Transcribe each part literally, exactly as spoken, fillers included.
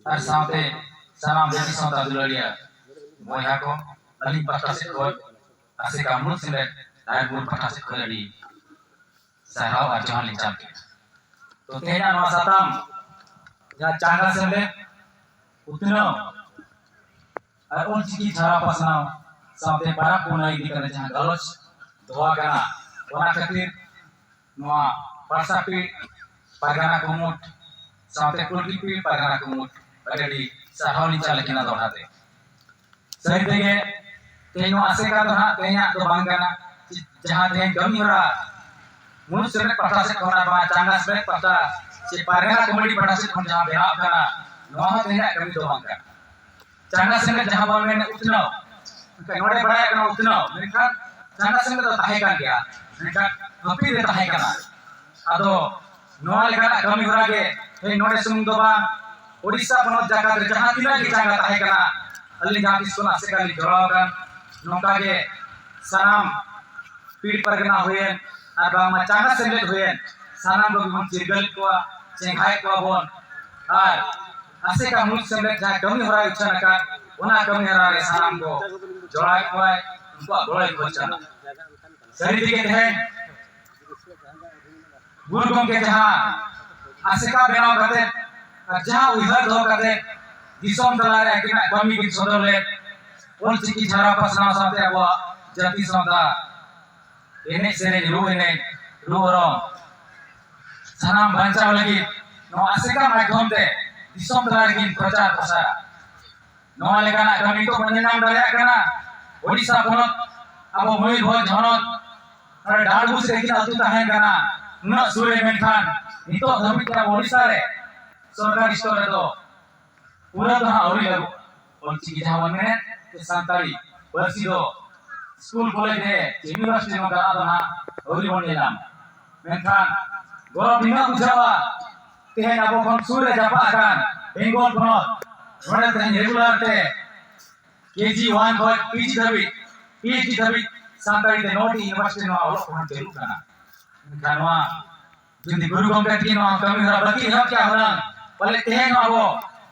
ᱟᱨ ᱥᱟᱶᱛᱮ ᱥᱟᱱᱟᱢ ᱡᱟᱹᱛᱤ ᱥᱟᱶᱛᱟ ᱫᱩᱞᱟᱹᱲᱤᱭᱟᱹ ᱵᱚᱭᱦᱟ ᱠᱚ, ᱟᱹᱞᱤᱧ ᱯᱟᱦᱴᱟ ᱥᱮᱫ ᱠᱷᱚᱱ ᱟᱥᱮᱠᱟ ᱢᱩᱬᱩᱫ ᱥᱮᱢᱞᱮᱫ ᱨᱟᱭᱨᱚᱝᱯᱩᱨ ᱯᱟᱦᱴᱟ ᱥᱮᱫ ᱠᱷᱚᱱ ᱟᱹᱰᱤ ᱥᱟᱨᱦᱟᱣ ᱟᱨ ᱡᱚᱦᱟᱨ ᱞᱤᱧ ᱪᱟᱞ ᱠᱮᱫᱟ᱾ ᱛᱚ, ᱛᱮᱦᱮᱧᱟᱜ ᱱᱚᱣᱟ ᱥᱟᱛᱟᱢ ᱡᱟᱦᱟᱸ ᱪᱟᱸᱜᱟ ᱥᱮᱢᱞᱮᱫ ᱩᱛᱱᱟᱹᱣ ᱟᱨ ᱚᱞᱪᱤᱠᱤ ᱪᱷᱟᱨᱟᱣ ᱯᱟᱥᱱᱟᱣ ᱥᱟᱶᱛᱮ ᱯᱟᱨᱟᱵᱽ ᱯᱩᱱᱟᱹᱭ ᱤᱫᱤ ᱠᱟᱛᱮ ᱡᱟᱦᱟᱸ ᱜᱟᱞᱚᱪ ᱫᱚᱦᱚ ᱟᱠᱟᱱᱟ, ᱚᱱᱟ ᱠᱷᱟᱹᱛᱤᱨ ᱱᱚᱣᱟ ᱯᱟᱲᱥᱟ ᱯᱤᱲ ᱯᱟᱨᱜᱟᱱᱟ ᱠᱩᱢᱩᱴ ᱥᱟᱶᱛᱮ ᱠᱩᱞᱠᱤ ᱯᱤᱲ ᱯᱟᱨᱜᱟᱱᱟ ᱠᱩᱢᱩᱴ ᱟᱹᱰᱤ ᱟᱹᱰᱤ ᱥᱟᱨᱦᱟᱣ ᱞᱤᱧ ᱪᱟᱞ ᱟᱹᱠᱤᱱᱟ ᱫᱚᱦᱲᱟ ᱛᱮ᱾ ᱥᱟᱹᱨᱤ ᱛᱮᱜᱮ ᱛᱮᱦᱮᱧ ᱱᱚᱣᱟ ᱟᱥᱮᱠᱟ ᱫᱚ ᱦᱟᱸᱜ ᱛᱮᱦᱮᱧᱟᱜ ᱫᱚ ᱵᱟᱝ ᱠᱟᱱᱟ᱾ ᱡᱟᱦᱟᱸ ᱛᱮᱦᱮᱧ ᱠᱟᱹᱢᱤ ᱦᱚᱨᱟ ᱢᱩᱬᱩᱫ ᱥᱮᱢᱞᱮᱫ ᱯᱟᱦᱴᱟ ᱥᱮᱫ ᱠᱷᱚᱱ ᱟᱨ ᱵᱟᱝ ᱪᱟᱸᱜᱟ ᱥᱮᱢᱞᱮᱫ ᱯᱟᱦᱴᱟ ᱥᱮ ᱯᱟᱨᱜᱟᱱᱟ ᱠᱚᱢᱤᱴᱤ ᱯᱟᱦᱴᱟ ᱥᱮᱫ ᱠᱷᱚᱱ ᱡᱟᱦᱟᱸ ᱵᱮᱱᱟᱣ ᱠᱟᱱᱟ, ᱱᱚᱣᱟ ᱦᱚᱸ ᱛᱮᱦᱮᱧᱟᱜ ᱠᱟᱹᱢᱤ ᱫᱚ ᱵᱟᱝ ᱠᱟᱱᱟ᱾ ᱪᱟᱸᱜᱟ ᱥᱮᱢᱞᱮᱫ ᱡᱟᱦᱟᱸ ᱵᱚᱱ ᱢᱮᱱ ᱩᱛᱱᱟᱹᱣ, ᱢᱮᱱᱠᱷᱟᱱ ᱱᱚᱰᱮ ᱵᱟᱲᱟᱭ ᱠᱟᱱᱟ ᱩᱛᱱᱟᱹᱣ, ᱢᱮᱱᱠᱷᱟᱱ ᱪᱟᱸᱜᱟ ᱥᱮᱢᱞᱮᱫ ᱫᱚ ᱛᱟᱦᱮᱸ ᱠᱟᱱ ᱜᱮᱭᱟ, ᱢᱮᱱᱠᱷᱟᱱ ᱦᱟᱹᱯᱤᱫ ᱨᱮ ᱛᱟᱦᱮᱸ ᱠᱟᱱᱟ᱾ ᱟᱫᱚ ᱱᱚᱣᱟ ᱞᱮᱠᱟᱱᱟᱜ ᱠᱟᱹᱢᱤ ᱦᱚᱨᱟ ᱜᱮ ᱛᱮᱦᱮᱧ ᱱᱚᱰᱮ ᱥᱩᱢᱩᱝ ᱫᱚ ᱵᱟᱝ, ᱳᱰᱤᱥᱟ ᱯᱚᱱᱚᱛ ᱡᱟᱠᱟᱛ ᱨᱮ ᱡᱟᱦᱟᱸ ᱛᱤᱱᱟᱹᱜ ᱜᱮ ᱪᱟᱸᱜᱟ ᱛᱟᱦᱮᱸ ᱠᱟᱱᱟ, ᱟᱹᱞᱤᱧ ᱡᱟᱦᱟᱸ ᱛᱤᱥ ᱠᱷᱚᱱ ᱟᱥᱮᱠᱟ ᱞᱤᱧ ᱡᱚᱲᱟᱣ ᱟᱠᱟᱱ, ᱱᱚᱝᱠᱟ ᱜᱮ ᱥᱟᱱᱟᱢ ᱯᱤᱲ ᱯᱟᱨᱜᱟᱱᱟ ᱦᱩᱭᱮᱱ ᱟᱨ ᱵᱟᱝᱢᱟ ᱪᱟᱸᱜᱟ ᱥᱮᱢᱞᱮᱫ ᱦᱩᱭᱮᱱ, ᱥᱟᱱᱟᱢ ᱠᱚᱜᱮ ᱵᱚᱱ ᱪᱤᱨᱜᱟᱹᱞ ᱠᱚᱣᱟ, ᱪᱮᱸᱜᱷᱟᱭᱮᱫ ᱠᱚᱣᱟ ᱵᱚᱱ᱾ ᱟᱨ ᱟᱥᱮᱠᱟ ᱢᱩᱬᱩᱫ ᱥᱮᱢᱞᱮᱫ ᱡᱟᱦᱟᱸ ᱠᱟᱹᱢᱤ ᱦᱚᱨᱟᱭ ᱩᱪᱷᱟᱹᱱ ᱟᱠᱟᱫ, ᱚᱱᱟ ᱠᱟᱹᱢᱤ ᱦᱚᱨᱟ ᱨᱮ ᱥᱟᱱᱟᱢ ᱠᱚ ᱡᱚᱲᱟᱣᱮᱫ ᱠᱚᱣᱟᱭ, ᱩᱱᱠᱩᱣᱟᱜ ᱜᱚᱲᱚᱭ ᱠᱷᱚᱡᱽ ᱠᱟᱱᱟ᱾ ᱥᱟᱹᱨᱤ ᱛᱮᱜᱮ ᱛᱮᱦᱮᱧ ᱜᱩᱨᱩ ᱜᱚᱢᱠᱮ ᱡᱟᱦᱟᱸ ᱟᱥᱮᱠᱟ ᱵᱮᱱᱟᱣ ᱠᱟᱛᱮ ᱟᱨ ᱡᱟᱦᱟᱸ ᱩᱭᱦᱟᱹᱨ ᱫᱚᱦᱚ ᱠᱟᱛᱮ ᱫᱤᱥᱚᱢ ᱛᱟᱞᱟᱨᱮ ᱟᱹᱠᱤᱱᱟᱜ ᱠᱟᱹᱢᱤ ᱠᱤᱱ ᱥᱚᱫᱚᱨ ᱞᱮᱫ, ᱚᱞᱪᱤᱠᱤ ᱪᱷᱟᱨᱟᱣ ᱯᱟᱥᱱᱟᱣ ᱥᱟᱶᱛᱮ ᱟᱵᱚᱣᱟᱜ ᱡᱟᱹᱛᱤ ᱥᱟᱶᱛᱟ ᱮᱱᱮᱡ ᱥᱮᱨᱮᱧ, ᱨᱩ ᱮᱱᱮᱡ, ᱨᱩ ᱚᱨᱚᱝ ᱥᱟᱱᱟᱢ ᱵᱟᱧᱪᱟᱣ ᱞᱟᱹᱜᱤᱫ ᱱᱚᱣᱟ ᱟᱥᱮᱠᱟ ᱢᱟᱫᱽᱫᱷᱚᱢ ᱛᱮ ᱫᱤᱥᱚᱢ ᱛᱟᱞᱟ ᱨᱮᱠᱤᱱ ᱯᱨᱚᱪᱟᱨ ᱯᱨᱚᱥᱟᱨᱟ᱾ ᱱᱚᱣᱟ ᱞᱮᱠᱟᱱᱟᱜ ᱠᱟᱹᱢᱤ ᱱᱤᱛᱚᱜ ᱵᱚᱱ ᱧᱮᱞ ᱧᱟᱢ ᱫᱟᱲᱮᱭᱟᱜ ᱠᱟᱱᱟ᱾ ᱳᱰᱤᱥᱟ ᱯᱚᱱᱚᱛ, ᱟᱵᱚ ᱢᱚᱭᱩᱨᱵᱷᱚᱸᱡᱽ ᱦᱚᱱᱚᱛ, ᱱᱚᱰᱮ ᱰᱟᱸᱰᱵᱩᱥ ᱨᱮ ᱟᱹᱠᱤᱱᱟᱜ ᱟᱹᱛᱩ ᱛᱟᱦᱮᱸ ᱠᱟᱱᱟ, ᱩᱱᱟᱹᱜ ᱥᱩᱨ ᱨᱮ, ᱢᱮᱱᱠᱷᱟᱱ ᱱᱤᱛᱚᱜ ᱫᱷᱟᱹᱵᱤᱡ ᱛᱮ ᱟᱵᱚ ᱳᱰᱤᱥᱟ ᱨᱮ ᱥᱚᱨᱠᱟᱨᱤ ᱥᱛᱚᱨ ᱨᱮᱫᱚ ᱯᱩᱨᱟᱹ ᱫᱚ ᱦᱟᱸᱜ ᱟᱹᱣᱨᱤ ᱞᱟᱹᱜᱩᱜᱼᱟ᱾ ᱚᱞᱪᱤᱠᱤ ᱡᱟᱦᱟᱸ ᱵᱚᱱ ᱢᱮᱱᱮᱫ, ᱥᱟᱱᱛᱟᱲᱤ ᱯᱟᱹᱨᱥᱤ ᱫᱚ ᱥᱠᱩᱞ, ᱠᱚᱞᱮᱡᱽ ᱨᱮ, ᱤᱭᱩᱱᱤᱵᱷᱟᱨᱥᱤᱴᱤ ᱱᱚᱝᱠᱟᱱᱟᱜ ᱫᱚ ᱦᱟᱸᱜ ᱟᱹᱣᱨᱤ ᱵᱚᱱ ᱧᱮᱞ ᱧᱟᱢᱟ᱾ ᱢᱮᱱᱠᱷᱟᱱ ᱜᱚᱨᱚᱵᱽ ᱱᱤᱱᱟᱹᱜ ᱵᱩᱡᱷᱟᱹᱜᱼᱟ, ᱛᱮᱦᱮᱧ ᱟᱵᱚ ᱠᱷᱚᱱ ᱥᱩᱨ ᱨᱮ ᱡᱟᱯᱟᱜ ᱟᱠᱟᱱ ᱵᱮᱝᱜᱚᱞ ᱯᱚᱱᱚᱛ, ᱱᱚᱰᱮ ᱛᱮᱦᱮᱧ ᱨᱮᱜᱩᱞᱟᱨ ᱛᱮ ᱠᱮ ᱡᱤ ᱚᱣᱟᱱ ᱠᱷᱚᱱ ᱯᱤ ᱡᱤ ᱫᱷᱟᱹᱵᱤᱡ, ᱯᱤ ᱮᱭᱤᱪ ᱰᱤ ᱫᱷᱟᱹᱵᱤᱡ ᱥᱟᱱᱛᱟᱲᱤ ᱛᱮ ᱱᱚᱴᱤ ᱤᱭᱩᱱᱤᱵᱷᱟᱨᱥᱤᱴᱤ ᱱᱚᱣᱟ ᱚᱞᱚᱜ ᱯᱟᱲᱦᱟᱣ ᱪᱟᱹᱞᱩᱜ ᱠᱟᱱᱟ᱾ ᱢᱮᱱᱠᱷᱟᱱ ᱱᱚᱣᱟ ᱡᱩᱫᱤ ᱜᱩᱨᱩ ᱜᱚᱢᱠᱮ ᱛᱟᱹᱠᱤᱱ ᱱᱚᱣᱟ ᱠᱟᱹᱢᱤ ᱦᱚᱨᱟ ᱵᱟᱹᱠᱤᱱ ᱮᱦᱚᱵ ᱠᱮᱭᱟ ᱦᱩᱱᱟᱹᱝ, ᱯᱟᱞᱮ ᱛᱮᱦᱮᱧ ᱦᱚᱸ ᱟᱵᱚ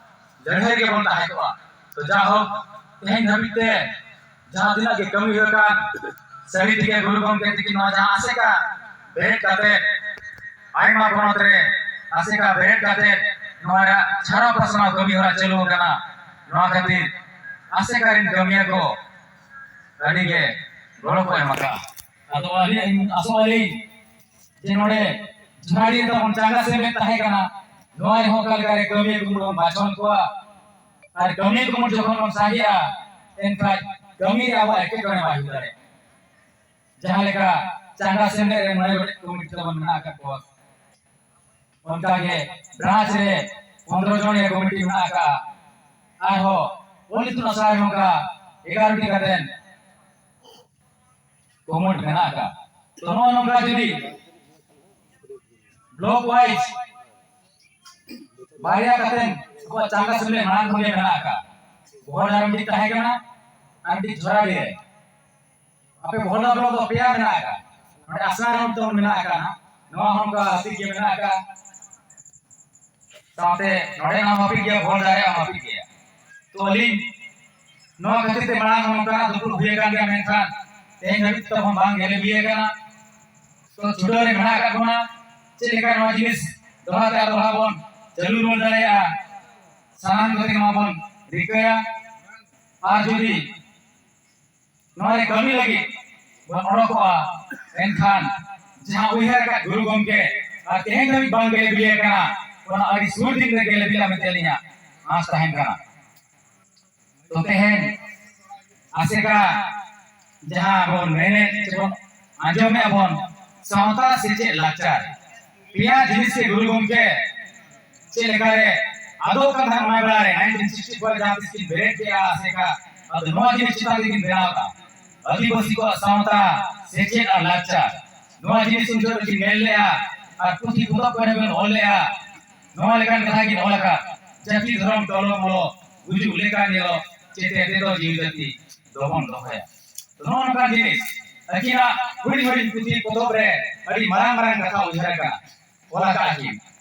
ᱞᱟᱹᱲᱦᱟᱹᱭ ᱨᱮᱜᱮ ᱵᱚᱱ ᱛᱟᱦᱮᱸ ᱠᱚᱜᱼᱟ᱾ ᱛᱚ ᱡᱟᱭᱦᱳᱠ, ᱛᱮᱦᱮᱧ ᱫᱷᱟᱹᱵᱤᱡ ᱛᱮ ᱡᱟᱦᱟᱸ ᱛᱤᱱᱟᱹᱜ ᱜᱮ ᱠᱟᱹᱢᱤ ᱦᱩᱭ ᱟᱠᱟᱱ, ᱥᱟᱹᱨᱤ ᱛᱮᱜᱮ ᱜᱩᱨᱩ ᱜᱚᱢᱠᱮ ᱛᱤᱠᱤᱱ ᱱᱚᱣᱟ ᱡᱟᱦᱟᱸ ᱟᱥᱮᱠᱟ ᱵᱮᱨᱮᱫ ᱠᱟᱛᱮ ᱟᱭᱢᱟ ᱯᱚᱱᱚᱛ ᱨᱮ ᱟᱥᱮᱠᱟ ᱵᱮᱨᱮᱫ ᱠᱟᱛᱮ ᱱᱚᱣᱟ ᱨᱮᱭᱟᱜ ᱪᱷᱟᱨᱟᱣ ᱯᱟᱥᱱᱟᱣ ᱠᱟᱹᱢᱤ ᱦᱚᱨᱟ ᱪᱟᱹᱞᱩ ᱟᱠᱟᱱᱟ᱾ ᱱᱚᱣᱟ ᱠᱷᱟᱹᱛᱤᱨ ᱟᱥᱮᱠᱟ ᱨᱮᱱ ᱠᱟᱹᱢᱤᱭᱟᱹ ᱠᱚ ᱟᱹᱰᱤ ᱜᱮ ᱜᱚᱲᱚ ᱠᱚ ᱮᱢ ᱟᱠᱟᱫᱼᱟ᱾ ᱟᱫᱚ ᱟᱹᱞᱤᱧ ᱟᱥᱚᱜ ᱟᱹᱞᱤᱧ ᱡᱮ ᱱᱚᱰᱮ ᱡᱷᱟᱲᱤ ᱨᱮ ᱛᱟᱵᱚᱱ ᱪᱟᱸᱜᱟ ᱥᱮᱢᱞᱮᱫ ᱛᱟᱦᱮᱸ ᱠᱟᱱᱟ, ᱱᱚᱣᱟ ᱨᱮᱦᱚᱸ ᱚᱠᱟ ᱞᱮᱠᱟᱨᱮ ᱠᱟᱹᱢᱤᱭᱟᱹ ᱠᱚ ᱵᱚᱱ ᱵᱟᱪᱷᱚᱱ ᱠᱚᱣᱟ, ᱟᱨ ᱠᱟᱹᱢᱤᱭᱟᱹ ᱠᱚ ᱵᱚᱱ ᱡᱚᱠᱷᱚᱱ ᱵᱚᱱ ᱥᱟᱸᱜᱮᱜᱼᱟ, ᱮᱱᱠᱷᱟᱱ ᱠᱟᱹᱢᱤ ᱨᱮ ᱟᱵᱚᱣᱟᱜ ᱮᱴᱠᱮᱴᱚᱬᱮ ᱵᱟᱭ ᱦᱩᱭ ᱫᱟᱲᱮᱭᱟᱜᱼᱟ᱾ ᱡᱟᱦᱟᱸ ᱞᱮᱠᱟ ᱪᱟᱸᱜᱟ ᱥᱮᱢᱞᱮᱫ ᱨᱮ ᱢᱚᱬᱮ ᱜᱚᱴᱮᱡ ᱠᱚᱢᱤᱴᱤ ᱛᱟᱵᱚᱱ ᱢᱮᱱᱟᱜ ᱟᱠᱟᱫ ᱠᱚᱣᱟ, ᱚᱱᱠᱟᱜᱮ ᱵᱨᱟᱧᱪ ᱨᱮ ᱯᱚᱱᱫᱽᱨᱚ ᱡᱚᱱ ᱨᱮ ᱠᱚᱢᱤᱴᱤ ᱢᱮᱱᱟᱜ ᱟᱠᱟᱫᱼᱟ᱾ ᱟᱨᱦᱚᱸ ᱚᱞ ᱤᱛᱩᱱ ᱟᱥᱲᱟ ᱨᱮ ᱱᱚᱝᱠᱟ ᱮᱜᱟᱨᱚ ᱴᱤ ᱠᱟᱛᱮ ᱠᱚᱢᱤᱴᱤ ᱢᱮᱱᱟᱜ ᱟᱠᱟᱫᱼᱟ᱾ ᱛᱚ ᱱᱚᱜᱼᱚ ᱱᱚᱝᱠᱟ ᱡᱩᱫᱤ ᱵᱞᱚᱠ ᱣᱟᱭᱤᱡ ᱵᱟᱨᱭᱟ ᱠᱟᱛᱮ ᱟᱵᱚᱣᱟᱜ ᱪᱟᱸᱜᱟ ᱥᱮᱢᱞᱮᱫ ᱢᱟᱲᱟᱝ ᱠᱷᱚᱱ ᱜᱮ ᱢᱮᱱᱟᱜ ᱟᱠᱟᱫᱼᱟ᱾ ᱵᱚᱦᱚᱲᱫᱟ ᱨᱮ ᱢᱤᱫᱴᱤᱡ ᱛᱟᱦᱮᱸ ᱠᱟᱱᱟ ᱟᱨ ᱢᱤᱫᱴᱤᱡ ᱡᱷᱚᱨᱟᱰᱤ ᱨᱮ᱾ ᱟᱯᱮ ᱵᱚᱦᱚᱲᱫᱟ ᱵᱞᱚᱠ ᱫᱚ ᱯᱮᱭᱟ ᱢᱮᱱᱟᱜ ᱟᱠᱟᱫᱼᱟ, ᱱᱚᱰᱮ ᱟᱥᱲᱟ ᱨᱮᱦᱚᱸ ᱛᱟᱵᱚᱱ ᱢᱮᱱᱟᱜ ᱟᱠᱟᱫᱼᱟ, ᱱᱚᱣᱟ ᱦᱚᱸ ᱚᱱᱠᱟ ᱦᱟᱹᱯᱤᱫ ᱜᱮ ᱢᱮᱱᱟᱜ ᱟᱠᱟᱫᱼᱟ᱾ ᱥᱟᱶᱛᱮ ᱱᱚᱰᱮ ᱦᱚᱸ ᱦᱟᱹᱯᱤᱫ ᱜᱮᱭᱟ, ᱵᱚᱦᱚᱲᱫᱟ ᱨᱮ ᱦᱚᱸ ᱦᱟᱹᱯᱤᱫ ᱜᱮᱭᱟ᱾ ᱛᱚ ᱟᱹᱞᱤᱧ ᱱᱚᱣᱟ ᱠᱷᱟᱹᱛᱤᱨ ᱛᱮ ᱢᱟᱲᱟᱝ ᱦᱚᱸ ᱱᱚᱝᱠᱟᱱᱟᱜ ᱫᱩᱯᱲᱩᱵ ᱦᱩᱭ ᱟᱠᱟᱱ ᱜᱮᱭᱟ, ᱢᱮᱱᱠᱷᱟᱱ ᱛᱮᱦᱮᱧ ᱫᱷᱟᱹᱵᱤᱡ ᱛᱮ ᱦᱚᱸ ᱵᱟᱝ ᱜᱮᱞᱮ ᱦᱩᱭ ᱟᱠᱟᱱᱟ᱾ ᱛᱚ ᱪᱷᱩᱴᱟᱹᱣ ᱨᱮ ᱢᱮᱱᱟᱜ ᱟᱠᱟᱫ ᱵᱚᱱᱟ, ᱪᱮᱫ ᱞᱮᱠᱟ ᱱᱚᱣᱟ ᱡᱤᱱᱤᱥ ᱫᱚᱦᱲᱟ ᱛᱮ ᱟᱨ ᱫᱚᱦᱲᱟ ᱵᱚᱱ ᱪᱟᱹᱞᱩ ᱨᱩᱣᱟᱹᱲ ᱫᱟᱲᱮᱭᱟᱜᱼᱟ, ᱥᱟᱱᱟᱢ ᱠᱚᱛᱮ ᱱᱚᱣᱟ ᱵᱚᱱ ᱨᱤᱠᱟᱹᱭᱟ᱾ ᱟᱨ ᱡᱩᱫᱤ ᱱᱚᱣᱟ ᱨᱮ ᱠᱟᱹᱢᱤ ᱞᱟᱹᱜᱤᱫ ᱵᱚᱱ ᱚᱰᱚᱠᱚᱜᱼᱟ, ᱮᱱᱠᱷᱟᱱ ᱡᱟᱦᱟᱸ ᱩᱭᱦᱟᱹᱨ ᱟᱠᱟᱫ ᱜᱩᱨᱩ ᱜᱚᱢᱠᱮ ᱟᱨ ᱛᱮᱦᱮᱧ ᱫᱷᱟᱹᱵᱤᱡ ᱵᱟᱝ ᱜᱮᱞᱮ ᱵᱤᱞᱤ ᱟᱠᱟᱱᱟ, ᱚᱱᱟ ᱟᱹᱰᱤ ᱥᱩᱨ ᱫᱤᱱ ᱨᱮ ᱜᱮᱞᱮ ᱵᱤᱞᱤᱜᱼᱟ ᱢᱮᱱᱛᱮ ᱟᱹᱞᱤᱧᱟᱜ ᱟᱸᱥ ᱛᱟᱦᱮᱱ ᱠᱟᱱᱟ᱾ ᱛᱚ ᱛᱮᱦᱮᱧ ᱟᱥᱮᱠᱟ ᱡᱟᱦᱟᱸ ᱵᱚᱱ ᱢᱮᱱᱮᱫ ᱥᱮᱵᱚᱱ ᱟᱸᱡᱚᱢᱮᱫ ᱵᱚᱱ, ᱥᱟᱶᱛᱟ ᱥᱮᱪᱮᱫ ᱞᱟᱠᱪᱟᱨ, ᱯᱮᱭᱟ ᱡᱤᱱᱤᱥ ᱜᱮ ᱜᱩᱨᱩ ᱜᱚᱢᱠᱮ ᱪᱮᱫ ᱞᱮᱠᱟᱨᱮ ᱟᱫᱚᱜ ᱠᱟᱱ ᱛᱟᱦᱮᱸᱫ ᱚᱱᱟ ᱵᱮᱲᱟ ᱨᱮ, ᱱᱟᱭᱤᱱᱴᱤᱱ ᱥᱤᱠᱥᱴᱤ ᱯᱷᱳᱨ ᱡᱟᱦᱟᱸ ᱛᱤᱥ ᱠᱤᱱ ᱵᱮᱨᱮᱫ ᱠᱮᱜᱼᱟ ᱟᱥᱮᱠᱟ, ᱟᱫᱚ ᱱᱚᱣᱟ ᱡᱤᱱᱤᱥ ᱪᱮᱛᱟᱱ ᱨᱮᱠᱤᱱ ᱵᱮᱱᱟᱣ ᱮᱫᱟ᱾ ᱟᱹᱫᱤᱵᱟᱹᱥᱤ ᱠᱚᱣᱟᱜ ᱥᱟᱶᱛᱟ, ᱥᱮᱪᱮᱫ ᱟᱨ ᱞᱟᱠᱪᱟᱨ, ᱱᱚᱣᱟ ᱡᱤᱱᱤᱥ ᱩᱱ ᱡᱚᱦᱚᱜ ᱠᱤᱱ ᱢᱮᱱ ᱞᱮᱜᱼᱟ ᱟᱨ ᱯᱩᱛᱷᱤ ᱯᱚᱛᱚᱵ ᱠᱚᱨᱮ ᱵᱚᱱ ᱚᱞ ᱞᱮᱜᱼᱟ᱾ ᱱᱚᱣᱟ ᱞᱮᱠᱟᱱ ᱠᱟᱛᱷᱟ ᱠᱤᱱ ᱚᱞ ᱟᱠᱟᱫ, ᱡᱟᱹᱛᱤ ᱫᱷᱚᱨᱚᱢ ᱴᱚᱞᱚ ᱢᱚᱞᱚ, ᱜᱩᱡᱩᱜ ᱞᱮᱠᱟ ᱧᱮᱞᱚᱜ, ᱪᱮᱛᱮ ᱛᱮᱫᱚ ᱡᱤᱣᱤ ᱡᱟᱹᱛᱤ ᱫᱚᱵᱚᱱ ᱫᱚᱦᱚᱭᱟ᱾ ᱛᱚ ᱱᱚᱜᱼᱚ ᱱᱚᱝᱠᱟᱱ ᱡᱤᱱᱤᱥ ᱟᱹᱠᱤᱱᱟᱜ ᱦᱩᱰᱤᱧ ᱦᱩᱰᱤᱧ ᱯᱩᱛᱷᱤ ᱯᱚᱛᱚᱵ ᱨᱮ ᱟᱹᱰᱤ ᱢᱟᱨᱟᱝ ᱢᱟᱨᱟᱝ ᱠᱟᱛᱷᱟ ᱩᱭᱦᱟᱹᱨ ᱟᱠᱟᱱᱟ, ᱚᱞ ᱟᱠᱟᱫ ᱟᱹᱠᱤᱱ᱾